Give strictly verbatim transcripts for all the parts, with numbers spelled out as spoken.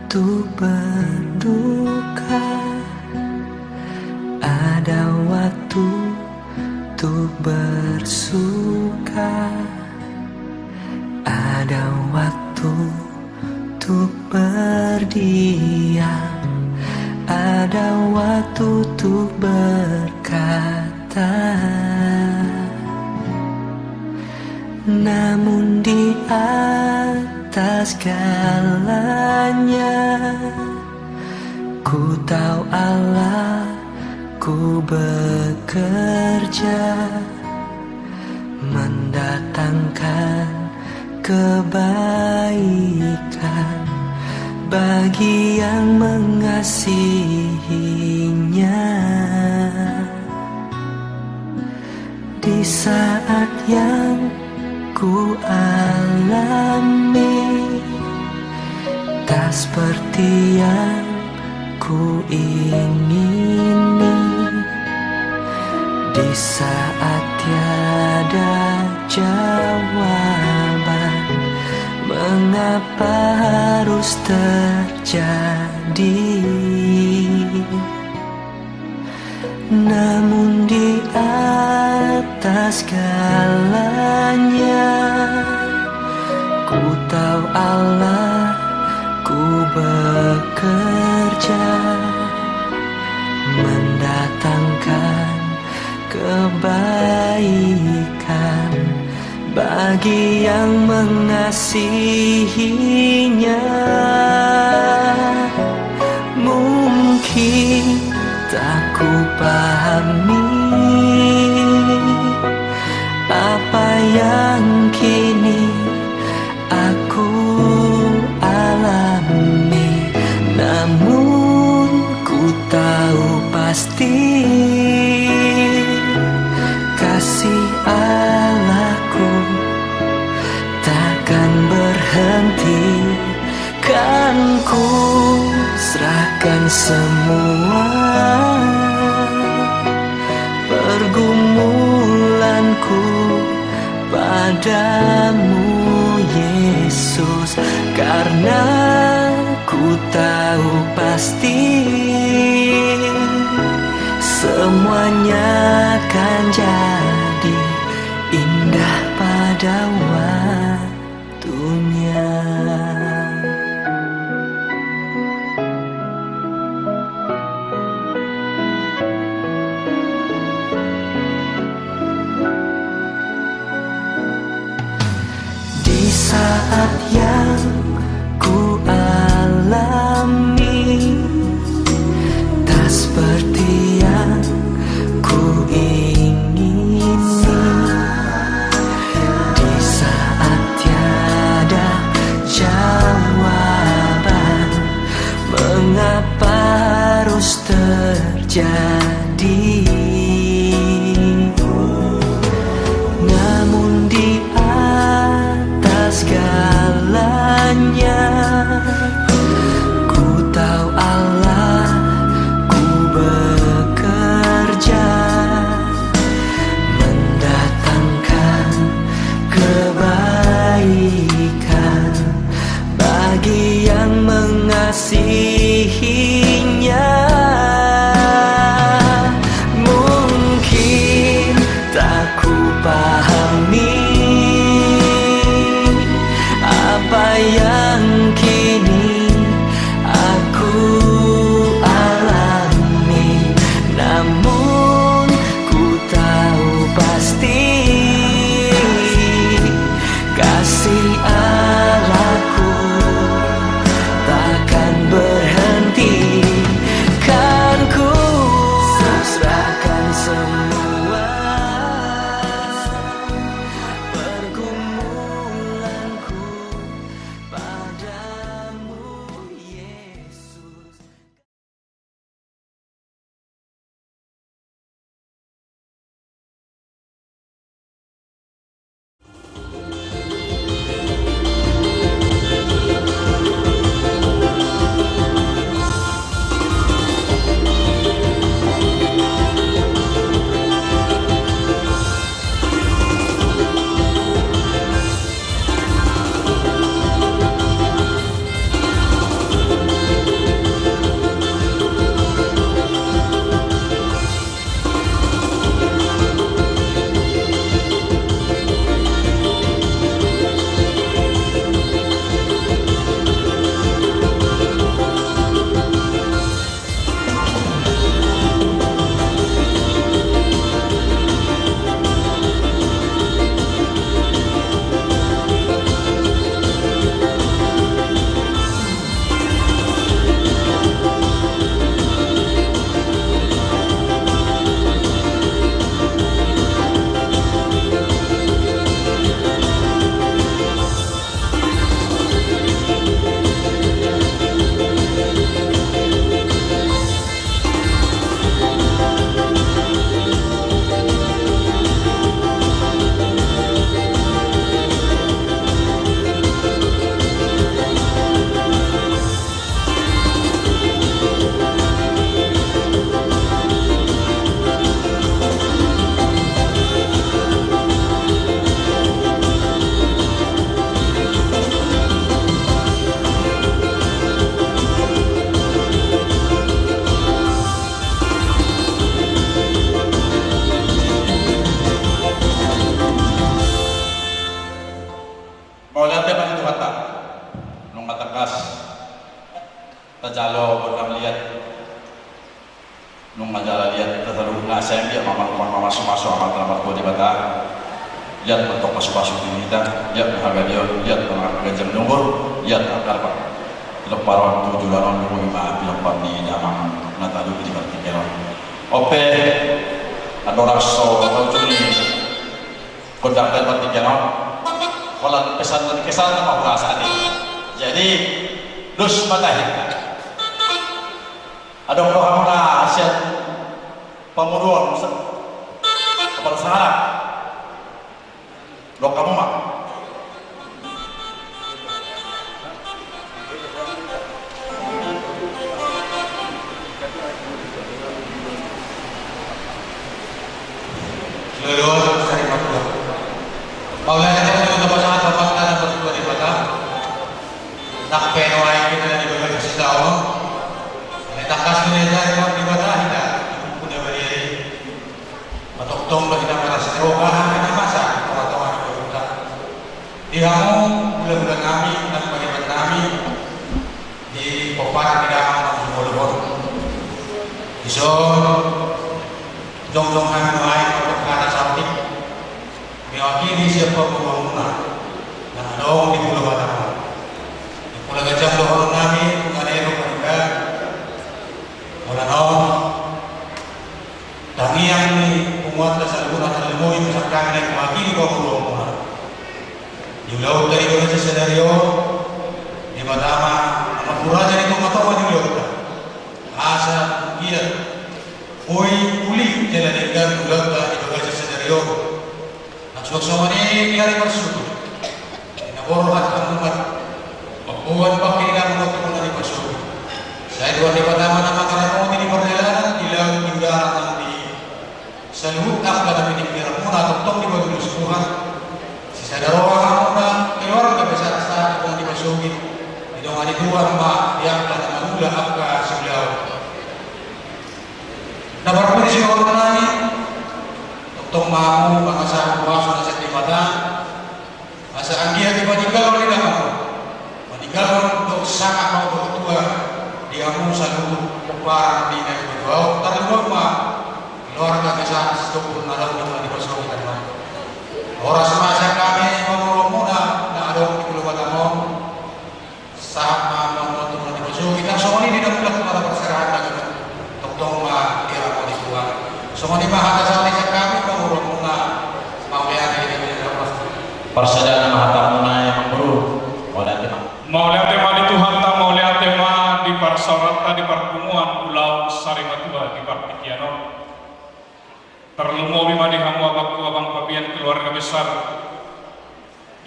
Tuk berduka, ada waktu tuk bersuka, ada waktu tuk berdiam, ada waktu tuk berkata. Namun di atas segalanya, ku tahu Allah ku bekerja mendatangkan kebaikan bagi yang mengasihinya. Di saat yang ku alami tak seperti yang ku ingini, di saat tiada jawaban, mengapa harus terjadi? Namun di atas segalanya, ku tahu Allah ku bekerja mendatangkan kebaikan bagi yang mengasihinya. Mungkin tak kupahami apa yang kini aku alami, namun ku tahu pasti kasih Allahku takkan berhenti. Kan ku serahkan semua pergumulanku padamu, Yesus, karena ku tahu pasti semuanya akan jadi indah pada waktunya. Di saat yang ku alami tak seperti yang ku ingini, di saat tiada jawaban, mengapa harus terjadi? Namun di atas segalanya, ku tahu Allah ku bekerja mendatangkan kebaikan bagi yang mengasihinya. Jalo gondang liat. Nunga jala liat, tasaluhutna sai anggiat ma manumpang mamasumasu Amanta na martua Debata. Liat ma tong pasupasu di hita, liat ma hagaleon, liat ma ganjang ni umur, liat angka na pinompar on tu joloan on, lumobi ma pinompar ni damang na taluhut di partingkian on. On pe, andorang so taujungi gondang di partingkian on, holan pesan dan kesan ma huasa ate. Jadi, dos ma tahi. Adong do hamu na sian panguruon sa-, kepala sahara. Dok hamu ma. Lolo, sari matua. Mauliate ma di Amanta na martua Debata. Nang pe nuaeng hita na di bagasan silaon, na tangkas do diajari Amanta Debata hita di buku na badia i. Patongtong do hita marlas ni roha, hami na masa di tongatonga ni ngolunta. Di hamu hulahula nami, nang pariban nami, di pomparan ni damang na jumolo on. Dison, jongjong hami nuaeng mamboan hata saotik. Mewakili sian pamoruonmuna na adong di Pulo Batam on. Di Pulo Ganjang dohonon nami, nunga nidok paninda. Molo on, tangiang ni punguanta saluhutna, tarlumobi ma sian hami na mewakili pamoruonmuna. Di ulaonta di bagasan sadari on, Debata ma na mamboan raja di tongatonga ni ulaonta. Asa tung ia, boi uli jala denggan ulaonta di bagasan sadari on. Nang songon i di ari marsogot. Di na borhat hamu ma mamboan bangke ni damang dohot tongtong na di parsogot. Sai Tuhan Debata ma na mangaramoti di pardalanan, di laut, di udara, nang di saluhut angka na piningkiranmuna, tongtong dipatudos Tuhan. Sisada roha hamuna keluarga besar sahat tu na di parsogot. Didongani Tuhan ma di angka na mangula angka siulaon. Na parpudi sidohonon nami, tongtong ma hamu mangasahon huaso na sian Debata, asa anggiat dipatinggalhon ni damang on, maninggalhon dohot sangap ma dohot tua di hamu saluhut pomparan ni na tuatua on, tarlumobi ma keluarga besar sitompul na adong di parsogot on. Horas ma sian hami pamoruonmuna na adong di Pulo Batam on. Sahat ma hamu tu na di parsogot, nang songon i di na mulak tu hata parserahan na gabe. Tongtong ma diramoti Tuhan. Songon i ma hata sahat sian hami, pamoruonmuna. Mauliate di hami na pasti. Parsadaan ma hatamuna, Amangboru. Mauliate ma. Mauliate ma di Tuhanta, mauliate ma di parsaoranta di parpunguan ulaon sarimatua di partingkian on. Tarlumobi ma di hamu abangku, abang pabian keluarga besar.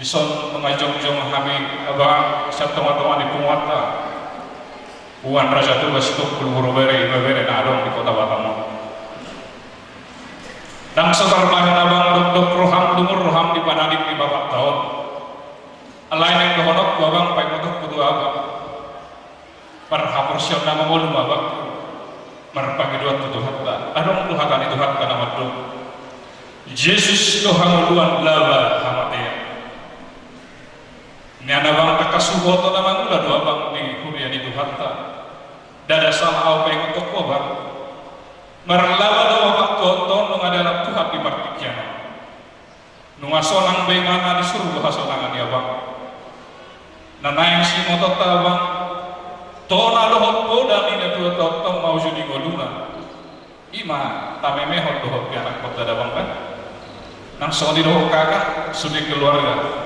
Dison nunga jongjong hami abang sian tongatonga ni punguanta. Uan Raja Toga Sitompul, boru bere, ibebere na adong di Kota Batam on. Ndang so tarbahen abang dokdok roham, dumur roham di pananding ni bapakta on. Alai naeng dohononku abang, paingotonku tu abang. Marhaporseaon na mangolu ma abangku, marpangidoan tu Tuhanta. Adong do hata ni Tuhanta na mandok: Jesus do hangoluan, laba hamatean. Nian abang, tangkas huboto na mangula do abang di huria ni Tuhanta. Ndada sala ahu paingotonku abang. Marlaba do abang tu ahu, tong nunga dialap Tuhan di partingkian on. Nunga sonang be imana di surgo hasonangan ni abang. Na naeng sibotoonta abang, tona dohot poda ni natuatua on ma uju di ngoluna. I ma tamemehon dohot ianakhonta da abang kan. Nang songon i dohot kakak, sude keluarga.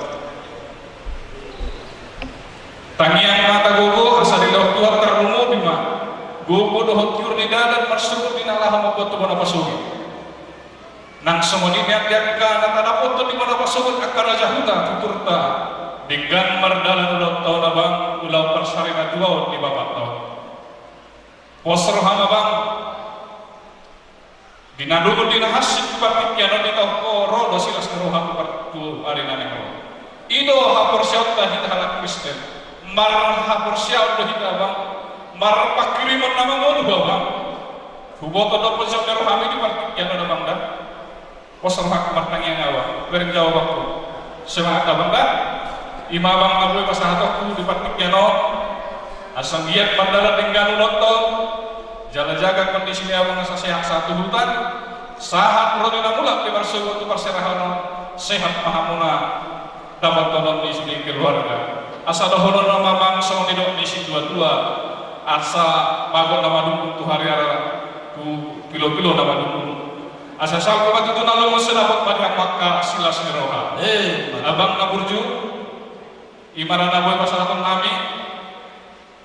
Tangiang ma tagogo asa dilehon Tuhan, tarlumobi ma gogo dohot tiur ni dalan marsogot di na laho mamboan tu bona pasogit. Nang songon i nian di angka na tadapothon di bona pasogit, angka raja huta, tuturta, denggan mardalan ulaonta on abang, ulaon parsarimatua on di bapakta on. Pos roham abang, di na lungun di na hansit di partingkian on, ditaon ho ro do silas ni roham tu par-, tu ari na naeng ro. I do haporseaonta hita halak Kristen. Marhaporseaon do hita abang, marpanghirimon na mangolu abang. Huboto do pos ni rohami di partingkian on abang da. Pos rohangku, martangiang ahu, bereng jawabanku. Semangat abang da. I ma abang na boi pasahatonku di partingkian on. Asa anggiat mardalan denggan ulaonta on, jala jaga kondisi ni abang asa sehat sahat tu huta, sahat ro di na mulak di parsogot tu parserahan on, sehat ma hamuna, dapot tonon di sude keluarga. Asa dohonon ma amang songon nidok ni situatua, asa bagot na madungdung tu hariara, tu pilopilo na madungdung. Asa salpu ma tutu na lomo, sai dapot ma di angka silas ni roha. Eh, abang na burju, i ma na boi pasahaton nami.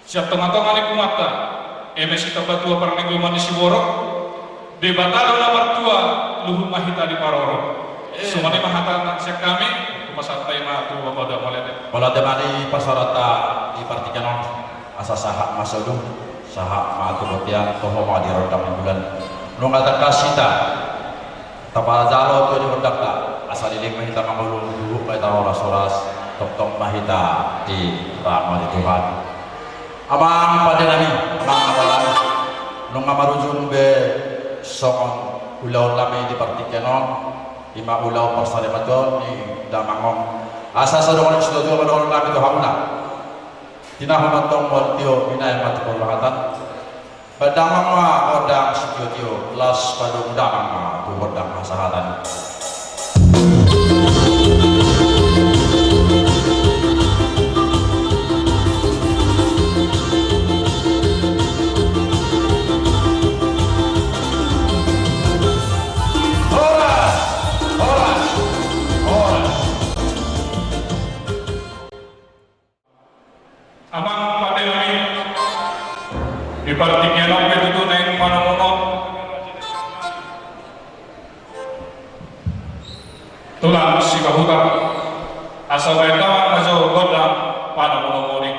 Sian tongatonga ni punguanta, eme sitamba tua parnanggoman ni siborok, Debata do na martua, luhut ma hita diparorot. Eh. Songon i ma hata na sian hami, hupasahat hami ma tu Bapak Dam, mauliate. Mauliate ma di pasahatonta di partingkian on, asa sahat ma solu, sahat ma tu bontean, toho ma di rondang ni bulan. Nunga tangkas hita tapajalo tu adopan ni Debata, asa leleng ma hita mangolu, huhut ma hita horas-horas, tongtong ma hita diramoti Tuhan. Amang pande nami, amang na dalan, nunga marujung be songon ulaon nami di partingkian on, i ma ulaon parsarimateon ni damang on. Asa so dohonon ni situatua ma dohonon nami tu hamuna. Tinahu ma antong mual tio, binahen ma tu parrohatan. Bahen damang ma gondang sitiotio, laos padomu damang ma tu gondang hasahatan. Horas, horas, horas. Amang pande nami, di partingkian on pe tutu naeng panomunon tulang Sipahutar, asa bahen damang ma jo gondang panomunon i.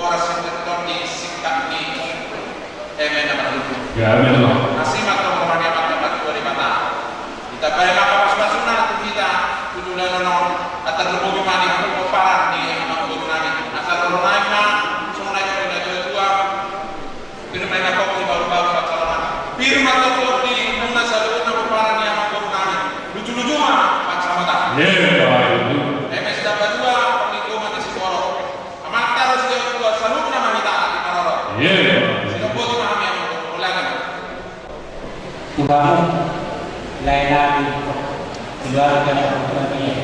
Parsinteton di singkat ni. Eme na marluku. Ya, eme na. Asi ma tong roha ni Amanta Martua Debata. Ditambai ma hapaspasuna tu hita, tu joloan on, antar lumobi ma di hamu pomparan ni amangboru nami. Asa ro nai ma, songon na nidok ni natuatua. Pir ma inna kopi baru-baru pansalongan. Pir ma tongtong di muna saluhutna pomparan ni amangboru nami. Luju-luju ma pansamotan. Iya, Pak. Eme sidang patua, pangingkoman ni siborok. Amanta ro sidang patua, saluhutna ma hita di parorot. Iya, Pak. Sidang boti ma hami amangboru, ulakan. Tu hamu, lae nami, keluarga na berbahagia.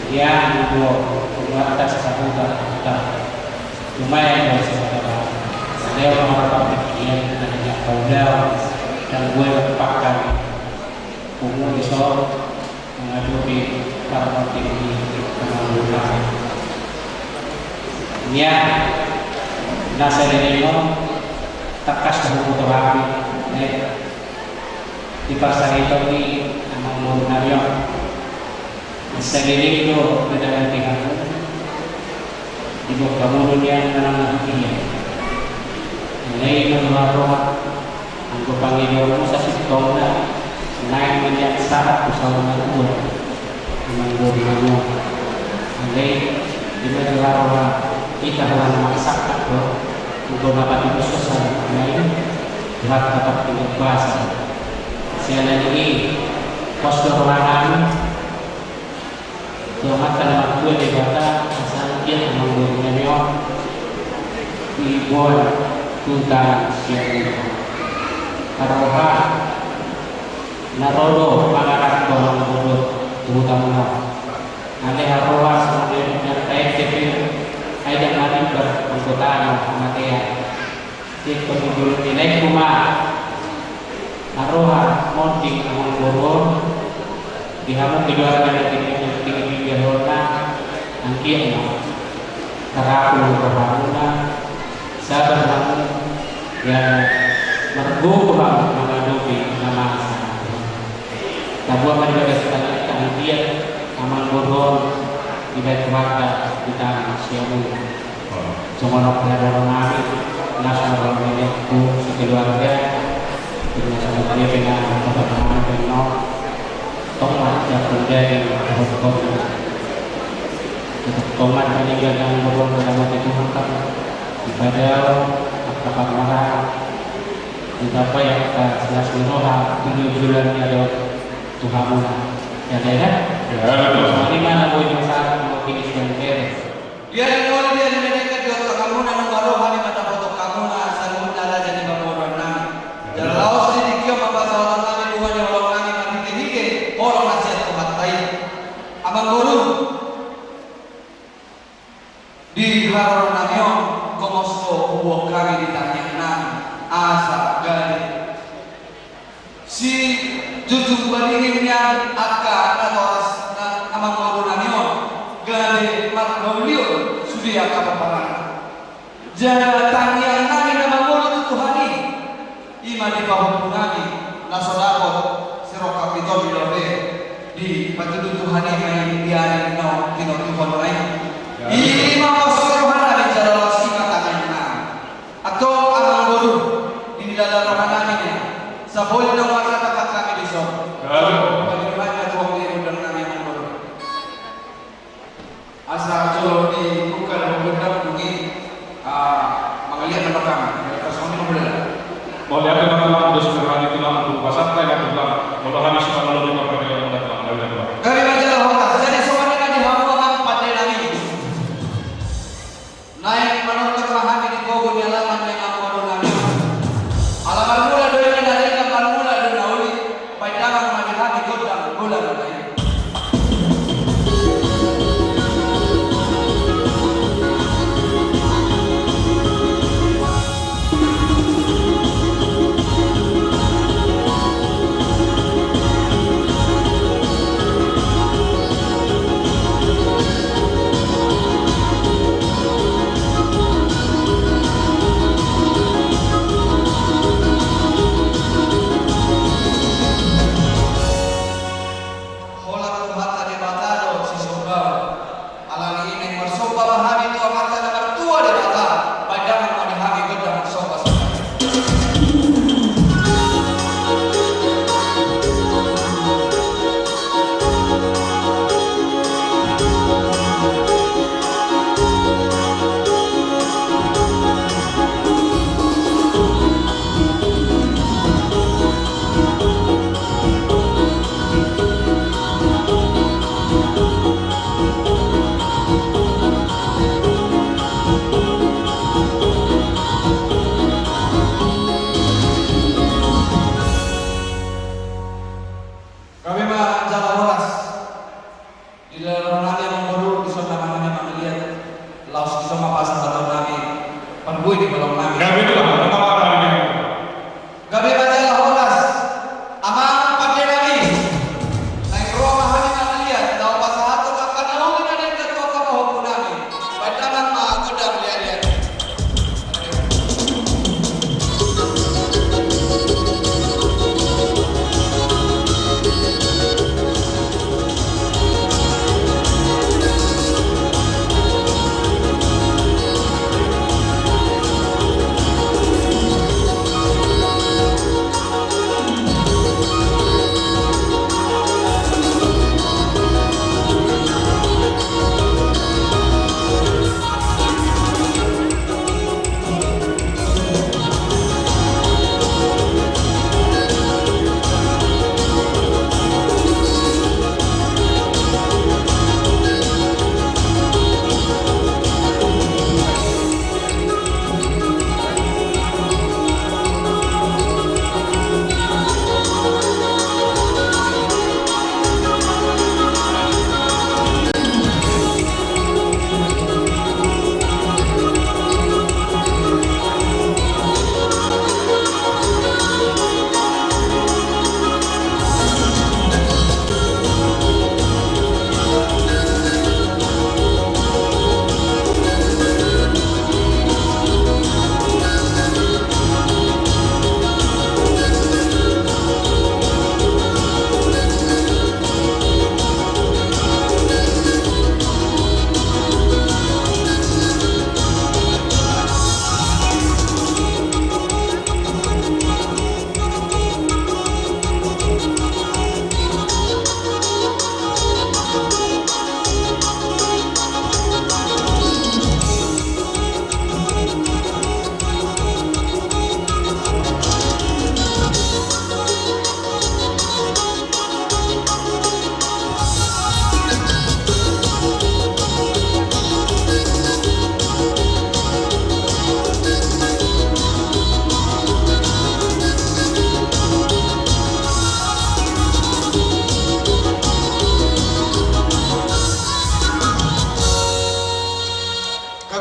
Ia, dua, keluarga sasabuta, tak. Cuma yang harus saya katakan, saya orang orang yang hanya kau dan gue pakai. Umur di so, mengadupi para penting di tengah rumah. Ia, nasa dengok, tangkas tahu foto hami, eh. Di parsariton ni amangboru nami on. Saleleng do bedalan di hamu. Di bok hamu do nian manang na hutia. Alai na roha-roha. Anggo pangidoanmu sasintongna. Naeng melihat sahat tu saur matua. Amangboru nami on. Alai di ma roha-roha. Hita roha na marsangkap do. Anggo na patulus so sahat nai. Roha tatap tinggal kuasa. Siala ni i, pos do rohanami tu Amanta na martua Debata, asa anggiat amangboru nami on diboan tu tangan sian Debata. Haroha na ro do mangaranto amangboru tu huta muna. Alai haroha songon na taete pe, ai ndang marimbar anggo tano hamatean. Ingkon di bulung ni laengku ma haroha monding amangboru on di hamu keluarga na tinggal di tinggi tinggi hona. Anggiat ma tarapul rohamuna, sabar hamu, jala margogo hamu mangadopi na masa. Tabuat ma di bagasan tangan anggiat amangboru on dibaen Tuhanta di tangan siamun. Songon on pe dohonon nami, na so marhaha ni tu sekeluarga, na so marhaha ni na marhaha ni na tong ma jangkon daging dohot horja. Tong ma paninggal ni amangboru on na mate Tuhan kan. Dipadao angka parmaraan. Ditambai angka silas ni roha tu joloan ni ari on tu hamuna. Ya, ya, ya. Ya, betul. Songon i ma na boi masalah mewakili sian beres. Dia yang oli dia yang dekat dia tak kamu na nunggu roha ni mata foto kamu na saluhutna raja ni pamoruan nami. Jala laos di tingki on ma pasahaton nami bunga ni holong nami marhite-hite holong na sian Tuhanta i. Amangboru. Di haroro nami on, komosto huboan hami di tangiang nami, asa gabe sijujung balingin nian angka natoras na amangboru nami on, gabe marhaulion sude angka pomparanna. Jala tangiang nami na mangolu tu Tuhan i. I ma di pahompu nami na so dapot sirongkap i tondi dope dipatudu Tuhan i ma i di ari na tinotuhon na i. I ma pos ni roha nami jala laos i ma tangiang nami. Antong amangboru, di nilala roha nami nian. Saboli na markata hami dison. Bagi roha nami na tuang di rondang nami amangboru. Asa jolo di buka dalam gendang bunyi, ah, mangaliat nama kami, ya, pas kami membela. Mauliate ma tulang, dos berhati tulang, tu pasat na tulang, molo hami si panolo di papadia munda tulang, mauliate ma tulang. Kami majalah horas, jadi songon i ma di hamu amang pande nami. Naeng manortor ma hami di gogo ni alaman ni amangboru nami. Ala marmula do i na ringan, marmula do na uli. Baen damang ma di hami gondang bola ma i.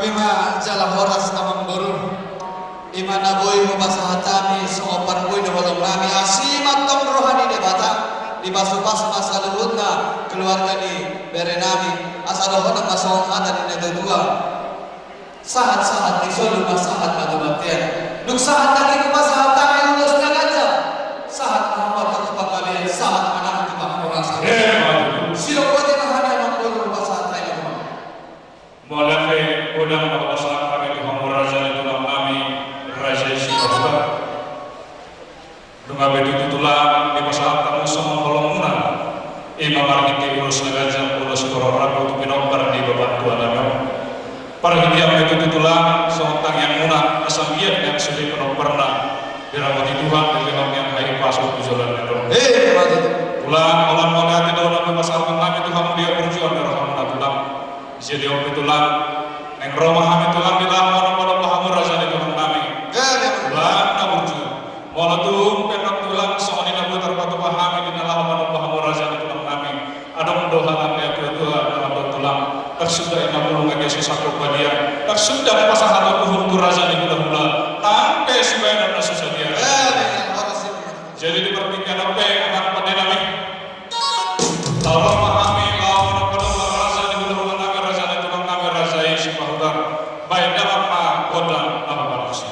Ima jala horas amangboru. Ima na boi hupasahat hami songon parbue ni holong nami, asi ma antong roha ni Debata, dipasupasu ma saluhutna keluarga ni bere nami, asa dohonon ma songon hata ni natuatua: Sahat-sahat ni solu ma sahat ma tu bontean. Dung sahat nangkin hupasahat hami ulos na ganjang, sahat ma hamu antong tu panggabean, sahat ma nang tu panghorasan. Emma tutu. Sidok boti ma hami amangboru hupasahat hami ma. Mauliate godang ma hupasahat hami tu hamu raja ni tulang nami, raja i Sipahutar. Nunga be tutu tulang dipasahat hamu songon holongmuna, ima marhite ulos na ganjang, ulos sitorop rambu tu pinomparna di bapa tua nami on. Parhitean be tutu tulang songon tangiangmuna, asa anggiat nang sude pinomparna diramoti Tuhan, dilehon ni Tuhan hahipason tu joloan ni ari on. Eh, mauliate. Tulang, holan mauliate do na hupasahat nami tu hamu di haburjuon ni rohamuna tulang. Jadi on pe tulang, naeng ro ma hami tulang di laho manomba-nomba hamu raja ni tulang nami. Tulang na burju. Molo tung pe annon tulang songon i na boi tarpatupa hami di na laho manomba hamu raja ni tulang nami, adong do hata ni natuatua na mandok tulang: Tarsuda i na bulung age so sangkop badia, tarsuda na pasahaton uhum tu raja ni hulahula, nang pe sibahenon na so sadia. Jadi di partingkian on pe, amang pande nami, laho ma hami laho manomba-nomba raja ni hulahula nami, raja ni tulang nami, raja i Sipahutar. Baen damang ma gondang na mambahen tusi.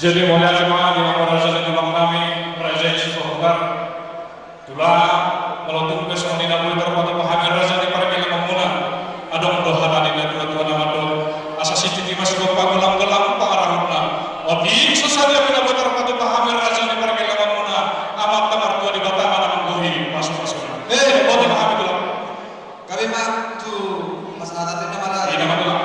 Jadi, mauliate ma di hamu raja ni tulang nami, raja i Sipahutar. Tulang, molo tung pe songon i na boi tarpatupa hami raja ni pargellengonmuna, adong do hata ni natuatua na mandok: Asa sititi ma sigompa, golang-golang pangarahutna. Otik so sadia pe na boi tarpatupa hami raja ni pargellengonmuna, Amanta Martua Debata ma na manggohi pasupasuna. Eh, boti ma hami tulang. Gabe ma tu pasahatanna ma. Ina ma tulang.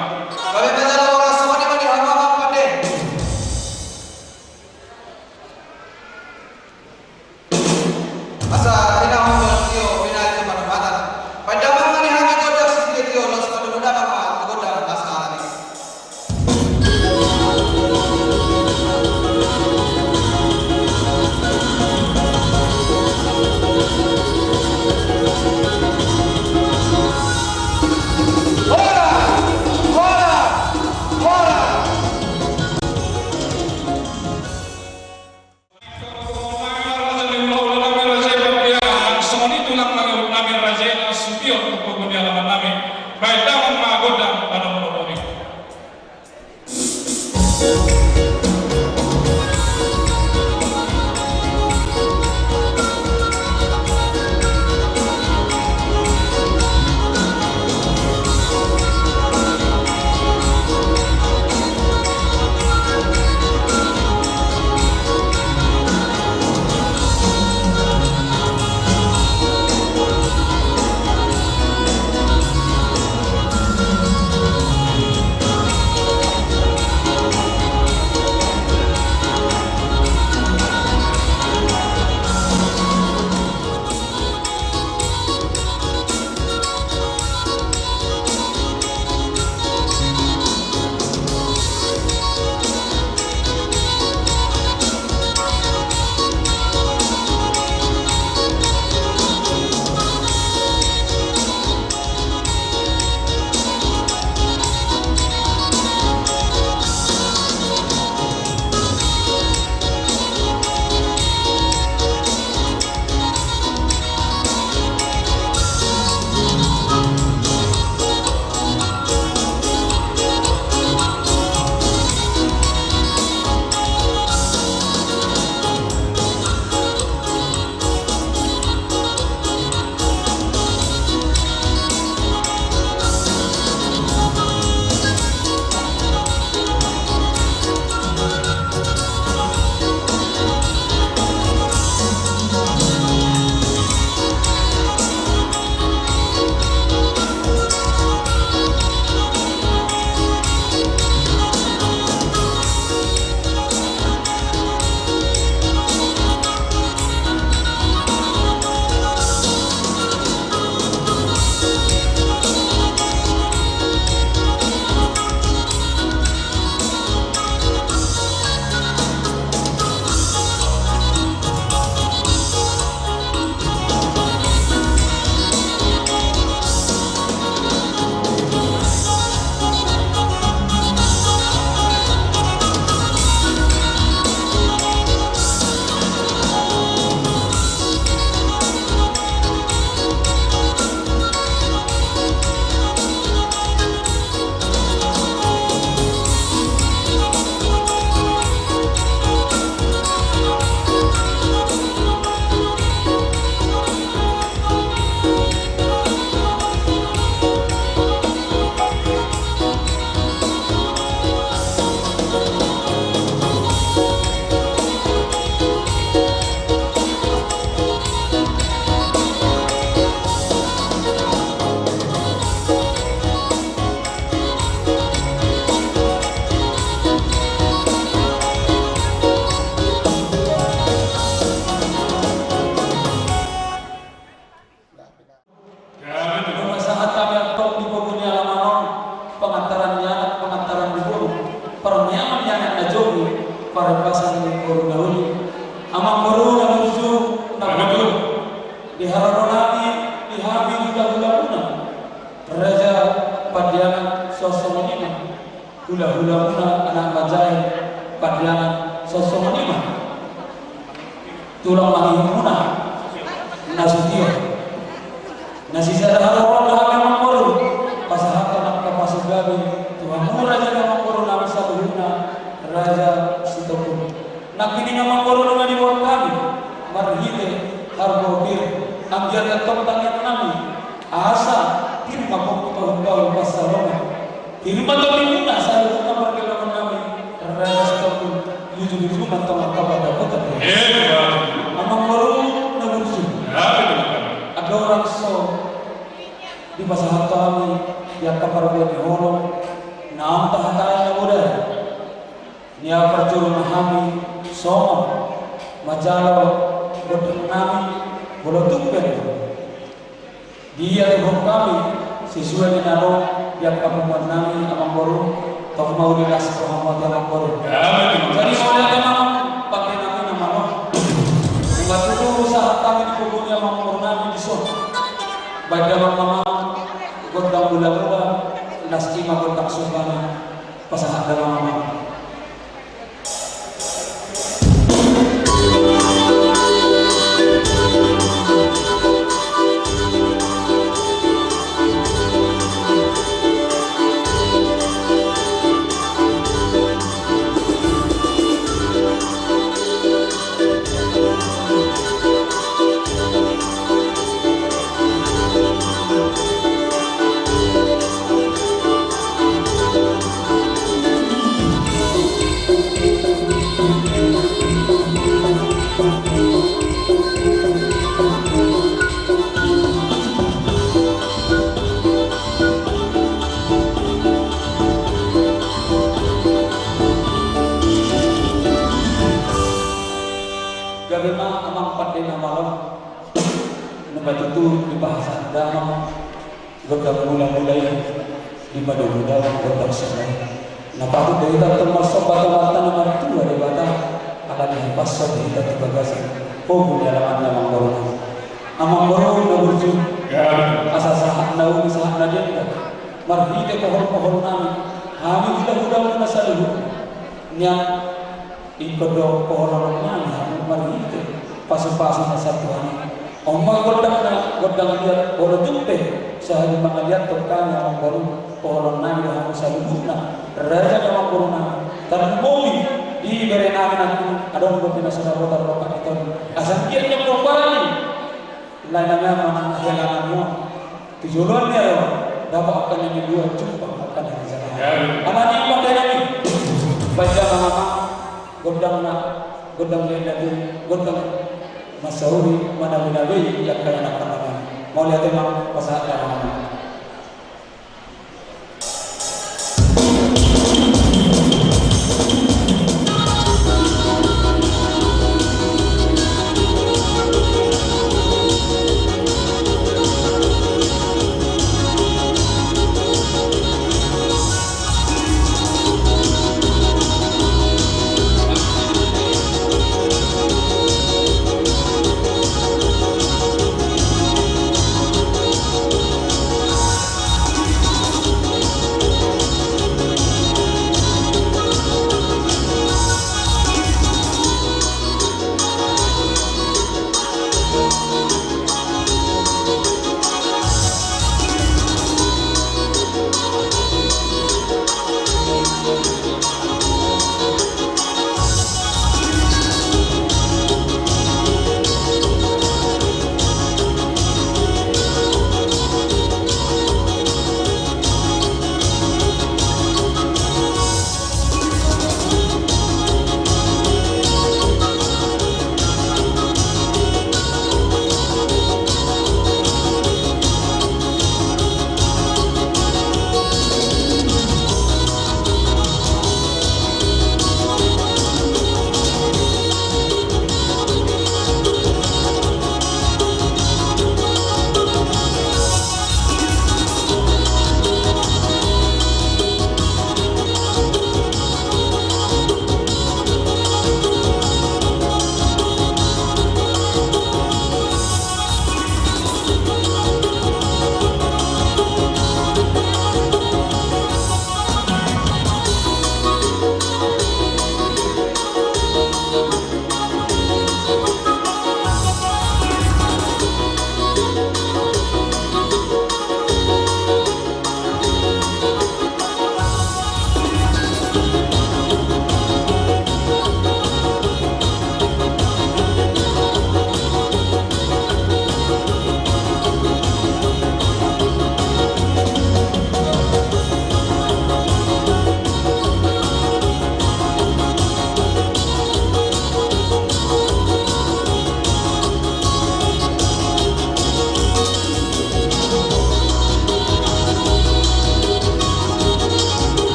Hulahulamuna anak manjae, padiangan, songon i ma tulang mangihutmuna na sutio. Na sisada haroro do hami, amangboru, pasahathon angka pasu-pasu gabe tu hamu raja ni amangboru nami saluhutna, Raja Sitompul. Nangkining, amangboru, nunga diboan hami marhite harbogir, anggiat antong tangiang nami, asa pir ma pongki, pahompu-pahompu pansalongan. Pir ma tondimuna saluhutna pargellengon nami, Raja Sitompul, luju-luju ma antong angka pandapotan. Amangboru na burju, andorang so dipasahat hami di angka parbue ni holong, naung tahatai na modal. Nian parjolo ma hami songon manjalo gondang nami, molo tung pe diatuhon hami sesuai ni na ro di angka punguan nami, amangboru, tong ma uli las rohamu ate, amangboru. Jadi mauliate ma, pande nami na malo. Nunga tutu sahat hami di punguan ni amangboru nami dison. Baen damang ma gondang mula-mula, las i ma gondang sumbana. Pasahat damang ma. Gabe ma, amang pande na malo. Nunga tutu dipasahat damang gondang mula-mula i, di madungdung damang gondang sumba i. Na patut do hita antong marsomba tu Amanta na martua Debata, ala ni hupasada hita tu bagasan hobu ni alaman na mangolu. Amangboru na burju, asa sahat na uli sahat na denggan, marhite pohol-pohol nami, hami hula-hulamuna saluhutna. Nian ingkon do poholononnami hamu marhite pasu-pasu na sian Tuhan i. On ma gondangna, gondang liat, molo tung pe sahali mangaliathon hami, amangboru, poholonnami do hamu saluhutna, raja ni amangborunami. Tarlumobi di berenami nangkin, adong dope na so dapotan rongkap i tadi. Asa anggiat ni pomparan i, lae nami, amang, hela nami on. Tu joloan ni ari on, dapot angka na nidua, jumpang angka na nijalo. Alani i, pande nami, baen damang ma gondang na, gondang na indahan, gondang mansai uli, manabe-nabe i angka na nangkin. Mauliate ma, pasahat damang ma.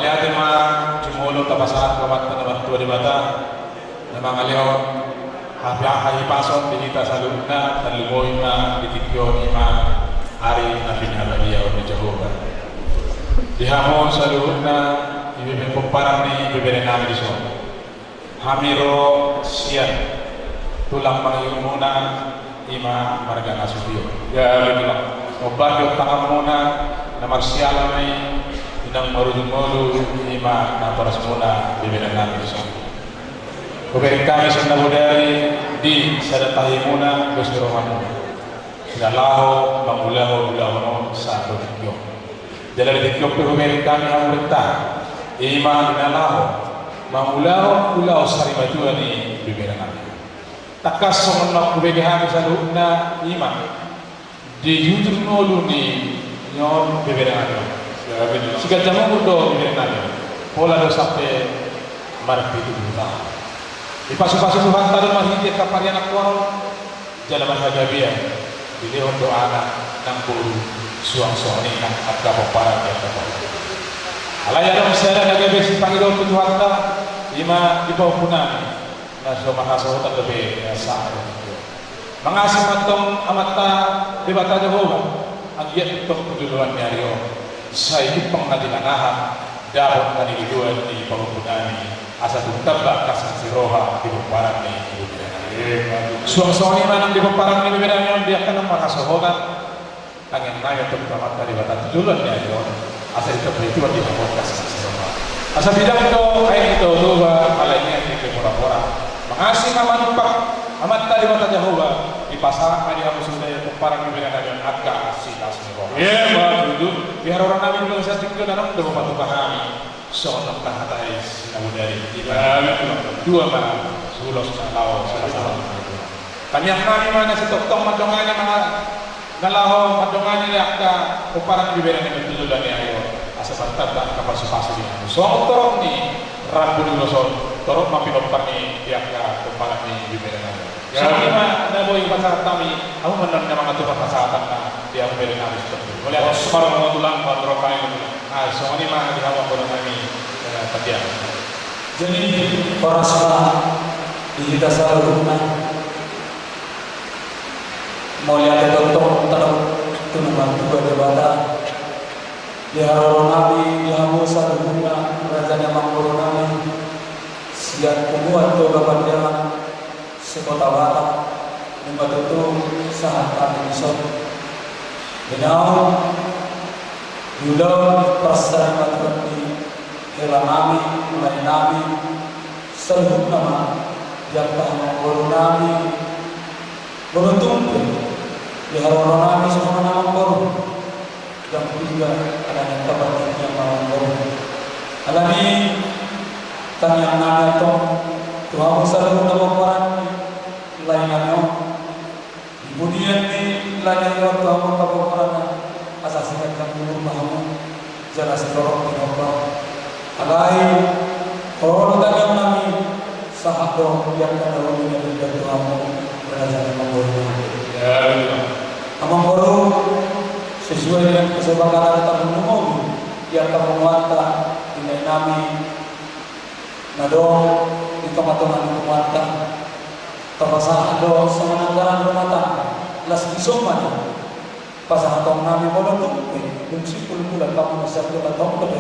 Ate ma jumolo tapasahat tu Amanta na martua Debata na mangalehon hahipason di hita saluhutna, tarlumobi ma di tingki on i ma ari na pinabadiaon ni Jahowa. Di hamu saluhutna, ibebere pomparan ni ibebere nami dison. Hami ro sian tulang mangihutmuna, i ma marga Nasution. Ya, betul. Hombar di tanganmuna na marsiala ma i, inang marujung ngolu, i ma natorasmuna ibebere nami dison. Hubereng hami sian na bodari di sada tahimuna dos ni rohamuna. Di na laho mangulahon ulaon on sahat tu tingki on. Jala di tingki on pe hubereng hami hamu, i ma di na laho mangulahon ulaon sarimatua ni ibebere nami. Tangkas songon na hubege hami saluhutna, i ma di hujur ngolu ni on ibebere nami. Siganjang umur do ibebere nami. Pola do sampe marpitu pulu taon. Dipasupasu Tuhanta do marhite angka parianakhonon jala marhagabean, dilehon do anak nang boru, suang songon i nang angka pomparan ni angka boru. Alai adong sada na gabe sipangidoon tu Tuhanta, i ma di pahompu nami na so marhasohotan dope sahat tu tingki on. Mangasing ma antong Amanta Debata Jahowa, anggiat tongtong tu joloan ni ari on sai jumpang na tinangahan dapot na niluluan ni pahompu nami, asa tung tamba angka saksi roha di pomparan ni ibebere nami. Suang songon i ma nang di pomparan ni ibebere nami on, di angka na marhasohotan, tangiang nami antong tu Amanta Debata tu joloan ni ari on, asa ditamba Tuhan di hamu angka saksi roha. Asa bidang do aek ni Toba, alai nian di pe pora-pora. Mangasing ma manumpak Amanta Debata Jahowa, dipasahat ma di hamu sude pomparan ni ibebere nami on angka silas ni roha. Emma tutu. Di haroro nami di bagasan tingki on, adong do hupatupa hami songon na tahatai si na bodari. Di ma dua ma sulos na laho. Tangiang nami ma na sitongtong mandongani ma na laho mandongani angka pomparan ni ibebere nami on tu joloan ni ari on, asa martamba angka pasupasu di hamu. Songon torop ni rambu ni ulos on, torop ma pinompar ni angka pomparan ni ibebere nami on. Songon i ma na boi pasahat hami, hamu ma na mangatur pasahatanna di hamu ibebere nami. Mauliate. Songon i ma di hamu angka dongan nami, eh, Tandiang. Jadi, horas ma di hita saluhutna. Mauliate tongtong tu Amanta Debata. Di haroro nami di hamu saluhutna, raja ni amangboru nami, sian Punguan Toga Pandiangan, se-Kota Batam, nunga tutu sahat hami dison. Di na uli, di ulaon parsarimatuan ni hela nami, lae nami, saluhutna ma di angka amangboru nami. Molo tung pe di haroro nami songon amangboru, jam tiga, alani angka partingkian ma amangboru. Alani tangiang nami antong tu hamu saluhutna pomparan ni lae nami on. Di pudian ni lae nami on tu hamu angka pomparanna, asa siganjang umur ma hamu, jala sitorop pinompar. Alai olo tangiang nami, sahat do di angka na uli na denggan tu hamu, raja ni amangboru. Ya, betul. Amangboru, sesuai dengan kesepakatan tarlumobi di angka punguanta, di lae nami na adong di tonga-tonga ni punguanta, tapasahat do songon anggaran rumah tangga. Las dison ma pasahaton nami, molo tung pe dung simpul bulan hamu na sian Kota Tondok,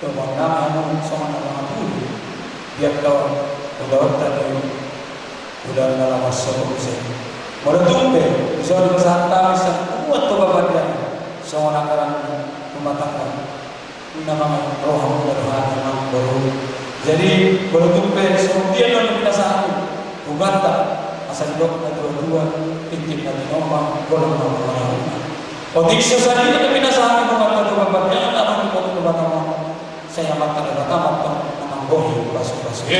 dohonon nami hamu songon na mangapuli di angka ulaonta di ulaon na laho marsogot muse. Molo tung pe dison dipasahat hami sian Punguan Toga Pandiangan songon anggaran rumah tangga, na mangan rohamuna do hami, amangboru. Jadi molo tung pe songon dia do na pinasahat hami tu Tuhanta, asa didok na tua-tua, tingki na tinopa, godang na mangalahona. Otik so sadia na pinasahat hami tu Tuhanta tu Bapak, jangan na mangipotu tu Bapak, sai Amanta Debata ma antong na manggohi pasu-pasu.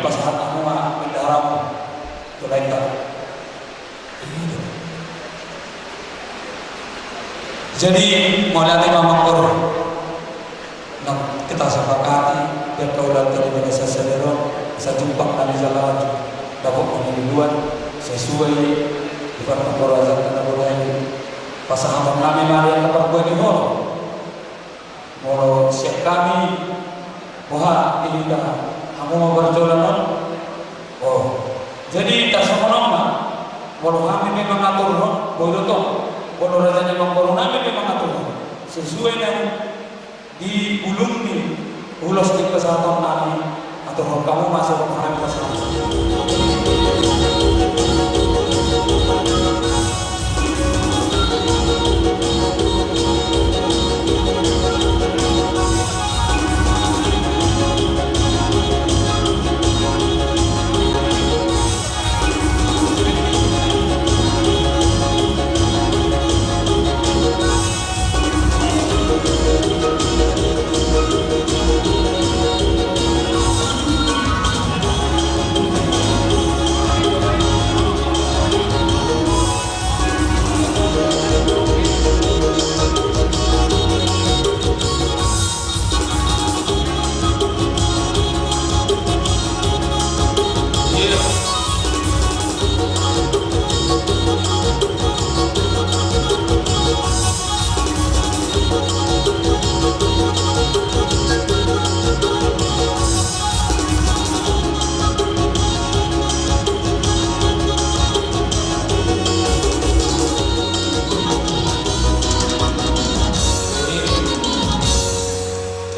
Pasahat hamu ma pinda haramu tu lae ta. Jadi mauliate ma, amangboru. Nang hita sepakati, biar ulaonta di bagasan sadari on, asa jumpang nami jala dapot nami duluan, sesuai di parpanggorajan na bodari. Pasahaton nami ma di angka parbue ni holong. Molo Sian hami, boha, di hita, hamu ma parjolo on. Oh. Jadi, tarsongon on ma. Molo hami pe mangaturhon, boi do tong. Molo raja ni amangboru nami pe mangaturhon. Sesuai nang di bulung ni ulos di pasahaton nami, aturhon hamu ma songon hami pasahaton.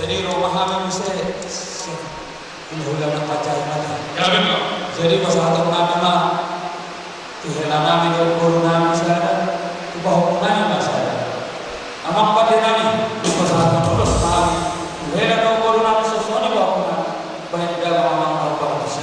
Jadi, rumah kami bisa. Hulahula na pancari mata. Jadi, pasahaton nami ma tu hela nami dohot boru nami sada, tu pahompu nami ma sada. Amang pande nami, pasahaton ulos ma hami tu hela dohot boru nami, songon i pahompu nami, bahen damang amang na hombar muse.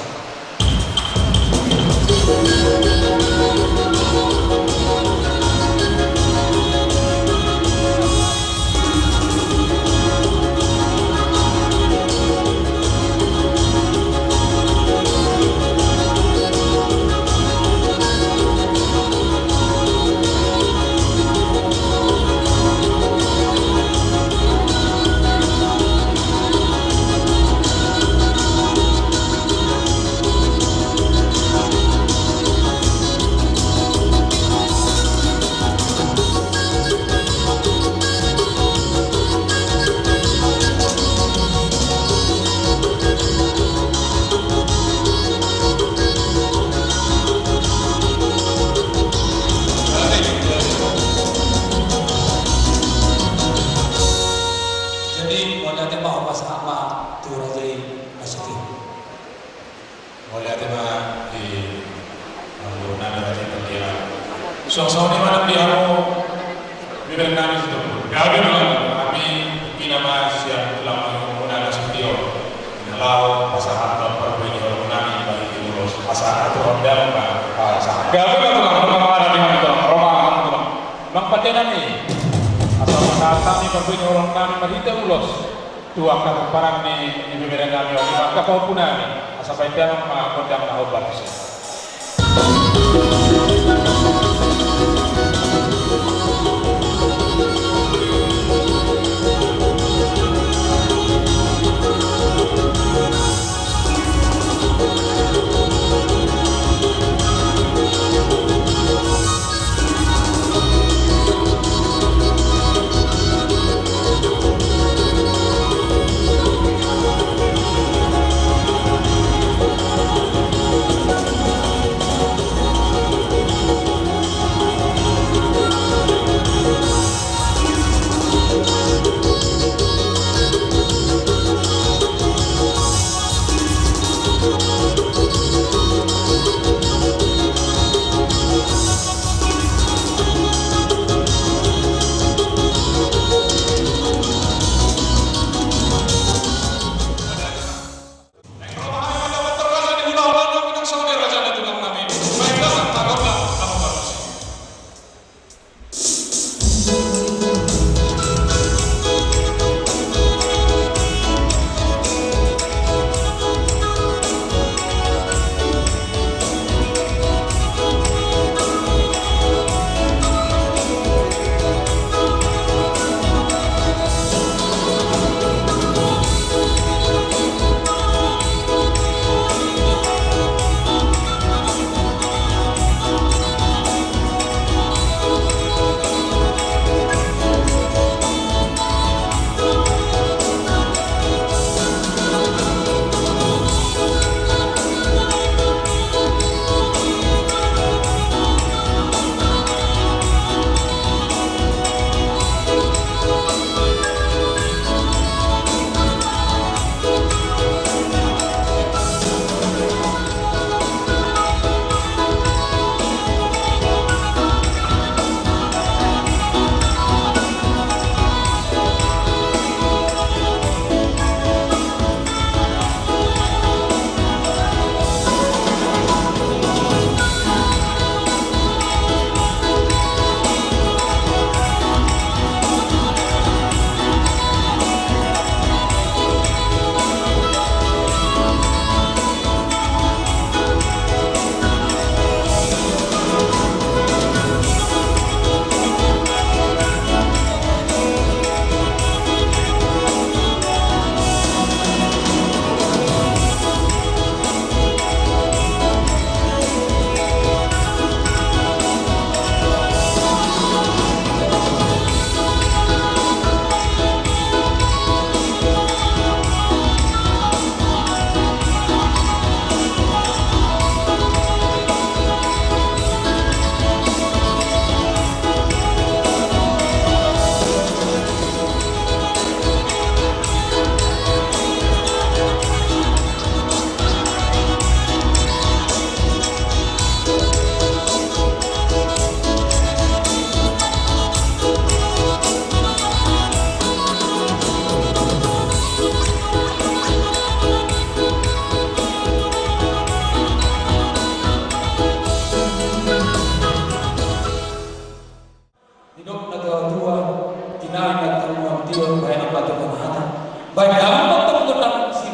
Jadi, mauliate ma, hupasahat ma tu raja i na sude. Mauliate ma di amangboru nami raja i. Suang songon i ma nang di hamu, bibir nami situ. Gabe ma. Hami tingki nama sian tulang pahompu na sude on, na laho pasahathon parbue ni holong nami marhite ulos. Asa atur on damang ma. Asa gabe ma tulang, ro ma hamu tulang, ro ma hamu tulang. Amang pande nami, asa pasahat hami parbue ni holong nami marhite ulos tu angka pomparan ni, ni bebere nami on, angka pahompu nami, asa bahen damang ma gondang na hombar muse.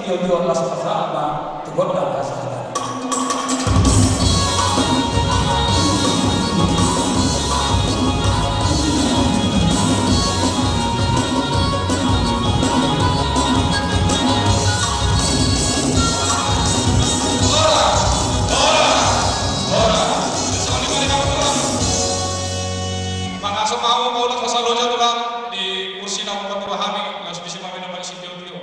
Tio-tio las pasahat ma tu gondang hasahatan. Mangaso ma hamu mauliate, asa loja tulang di kursi na hupatua hami, laos bisi ma hami na marsitio-tio.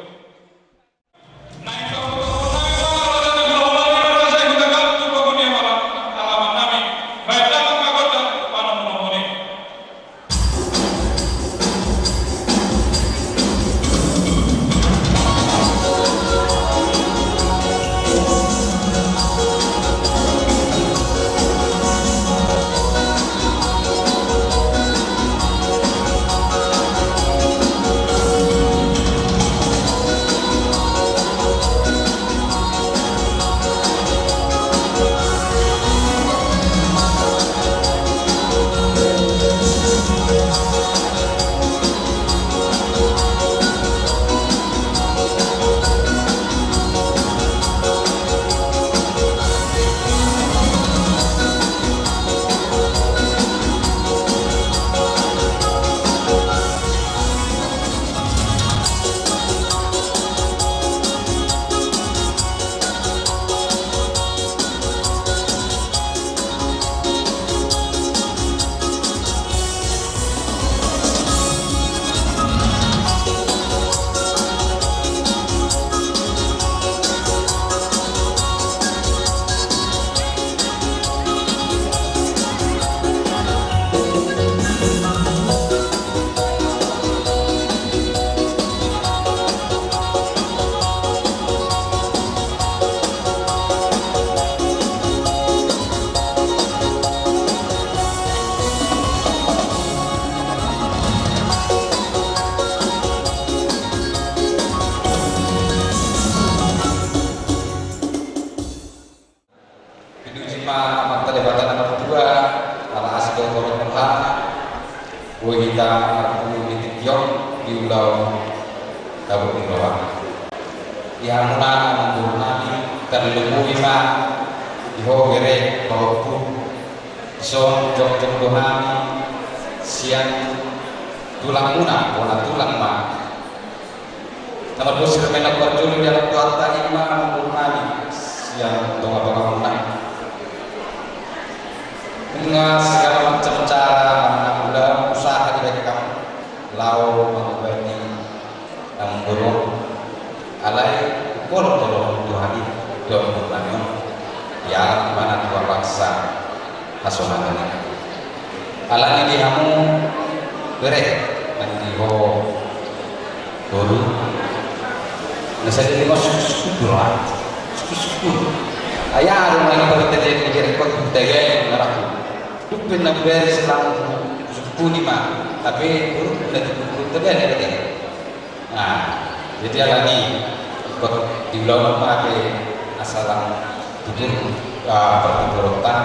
Pinuji ma Amanta Debata na martua, ala asi dohot rohana, boi hita marpungu di tingki on di ulaon tabo ni roha. Di hamuna amangboru nami, tarlumobi ma di ho bere pahompu, dison jongjong do hami sian tulangmuna, bona tulang ma. Na marbosir ma i na parjolo di anak Tuhanta, i ma amangboru nami sian tonga-tongamuna. Nunga segala macam cara, manang na ula usaha dibahen hamu laho mangobati amangboru on. Alai ingkon tolosan Tuhan i do amangboru nami on, dialap ibana tu bangsa hasonangan i. Alani di hamu bere nang di ho boru, na sadari on sukusuku do roha, sukusuku. Ai aha do na ingkon terjadi di bere, ingkon hutagani na raku. Dung pe na bere selama sukusuku ni ma, tapi boru na di boru tagani bere. Nah, jadi alani ingkon di ulaon on ma pe asa lam tutur, ah, partuturonta,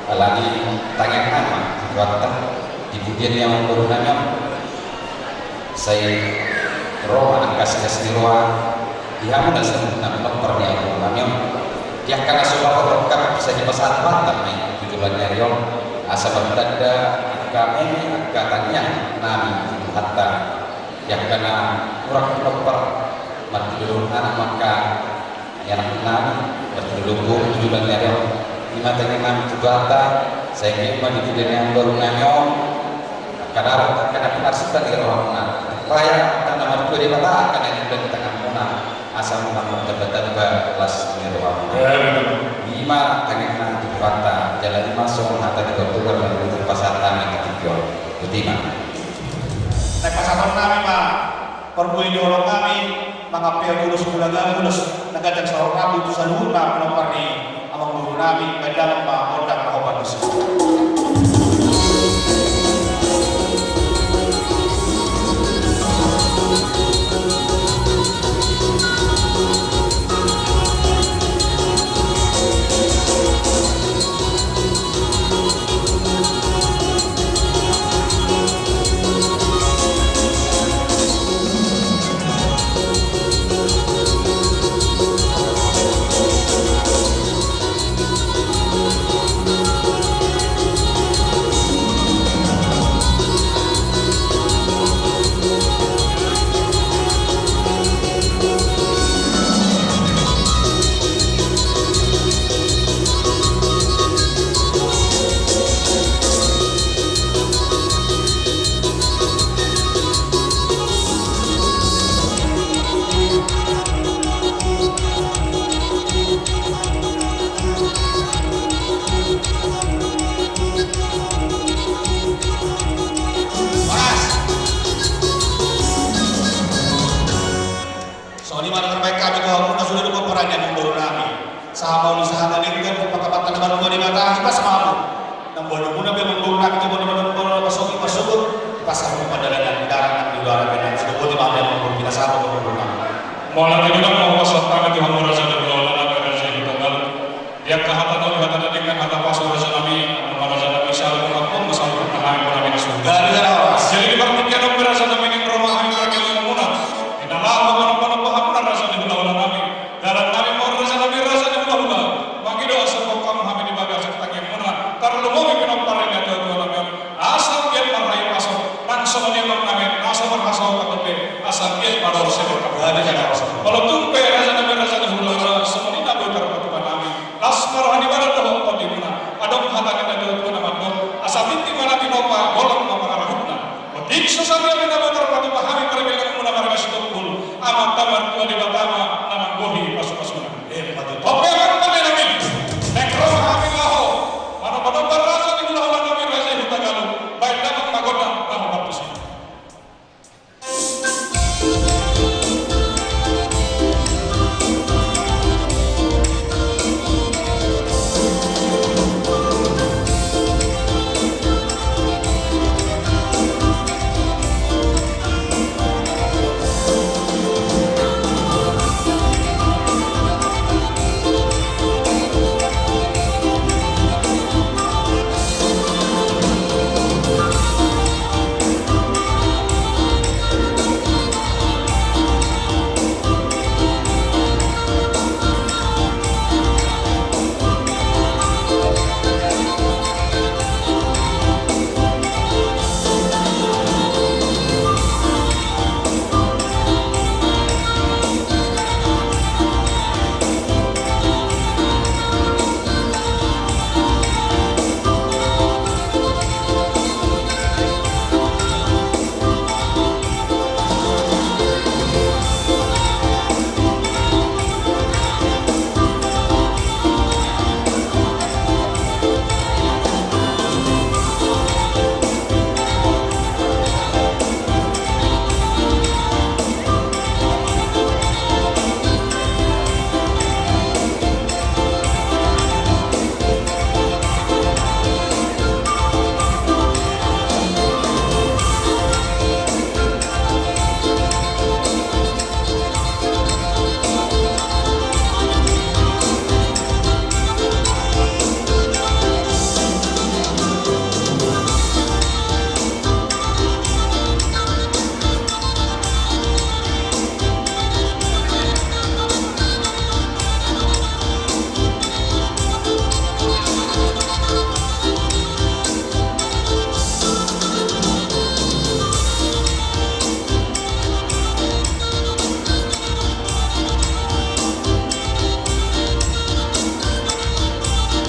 alani tangiangnami ma tu Tuhanta, di pudian ni amangboru nami on sai ro ma angka silas ni roha di hamuna saluhutna pinompar ni amangboru nami on. Di angka na so ro rongkap sai dipasahat Tuhanta ma i tu joloan ni ari on, asa martanda angka meme, angka tangiangnami tu Tuhanta. Di angka na hurang pinompar, martolu anak ma angka ni anaknami, martolu boru tu joloan ni ari on. I ma tangiangnami tu Tuhanta, sai anggiat ma di pudian ni amangboru nami on, angka dalan, angka na pinarsinta ni rohamuna. Supaya angka na martua Debata angka na niula di tanganmuna, asa unang martamba-tamba las ni rohamuna. Amin. I ma tangiangnami tu Tuhanta, jala i ma songon hata ni partutur na boi tarpasahat hami di tingki on. Botima. Naeng pasahatonnami ma parbue ni holongnami, mangampehon ulos, mulaga ulos na ganjang saur matua tu saluhutna pinompar ni amangboru nami, bahen damang ma gondang na hombar tusi. Manang tarbaen hami tu hamuna sude do pomparan ni amangboru nami. Sahat ma uli sahat ma denggan, pakapatta na martua Debata, hipas ma hamu. Nang boanonmuna pe amangboru nami, tu boanonmuna, boanonmuna, pasogit, pasogit, hipas hamu pardalanan, dalan nang di udara pe nang sude, boti ma hamu amangboru, hipas hamu amangboru nami. Mauliate ma, mauliate ma tu hamu raja ni hulahula nami, raja ni Hutagalung. Di angka hata na uli, hata na denggan, hata pasu, raja nami, na marraja nami, saluhutna ma saluhutna hami, hami na surga. Gabe na horas. Jadi di partingkian on pe raja nami, naeng ro ma hami pargellenganmuna. Di na laho manombanomba hamuna raja ni hulahula nami. Dalan nami ma on raja nami, raja ni hulahula. Mangido asa huboan hamu hami di bagasan tangiangmuna. Tarlumobi pinompar ni natuatua nami on. Asa anggiat marhahipason, nang songon i amang nami, na so marhasohotan dope, asa anggiat marorsean hamu. Gabe na horas. Molo tung pe raja nami, raja ni hulahula, songon i na boi tarpatupa nami. Las ma roha ni badan dohot tondi muna. Adong hata ni natuatua na mandok, asa tintin ma na tinopa, golanggolang ma pangarahutna. Otik so sadia pe na boi tarpatupa hami pargellenganmuna marga Sitompul, Amanta Martua Debata ma na manggohi pasupasuna. Oke, amang nami. Naeng ro ma hami laho manombanomba raja ni hulahula nami, raja ni Hutagalung. Baen damang ma gondang laho martusi.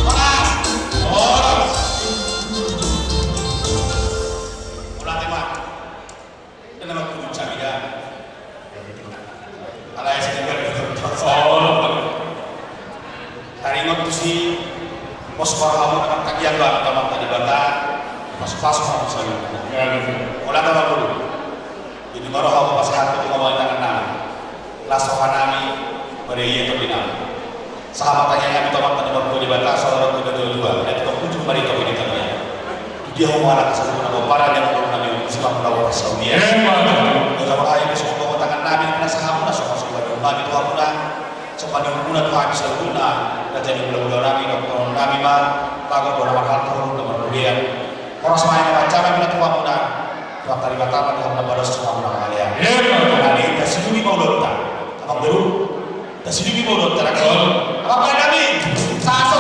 Horas. Horas. Mauliate ma. Dang na mangkujung sabida. Alai setiap hari. Taringot tusi pos parhamu na martangiang ba tu Amanta Debata, pasupasu hamu saluhutna. Mauliate ma, Amangboru. Jadi maro hamu pasahat tu hamu tangan nami. Las roha nami, marhite tondi nami. Sahat ma tangiang nami tu Amanta na martua Debata, saluhut tu natuatua, na tongtong marhite tondi nami. Tu dia hamu halak saluhutna pomparan ni amangboru nami on, tusi ma hamu na boha sahuria. Emma tutu. Dohot hamu, songon tangan nami, na sahat ma songon sumbaen nami tu hamuna, sumbaen muna tu hami saluhutna, raja ni hulahula nami, dohot nami ma, bagot do na marhalto, na marhulehon. Horas ma i na manjalo nami tu hamuna, Tuhanta Debata ma tu hamuna balos tu hamuna halean. Emma tutu. Nami, tasidungi ma ulaonta. Amangboru. Tasidungi ma ulaonta, nami. Betul. Amang nami. Sa-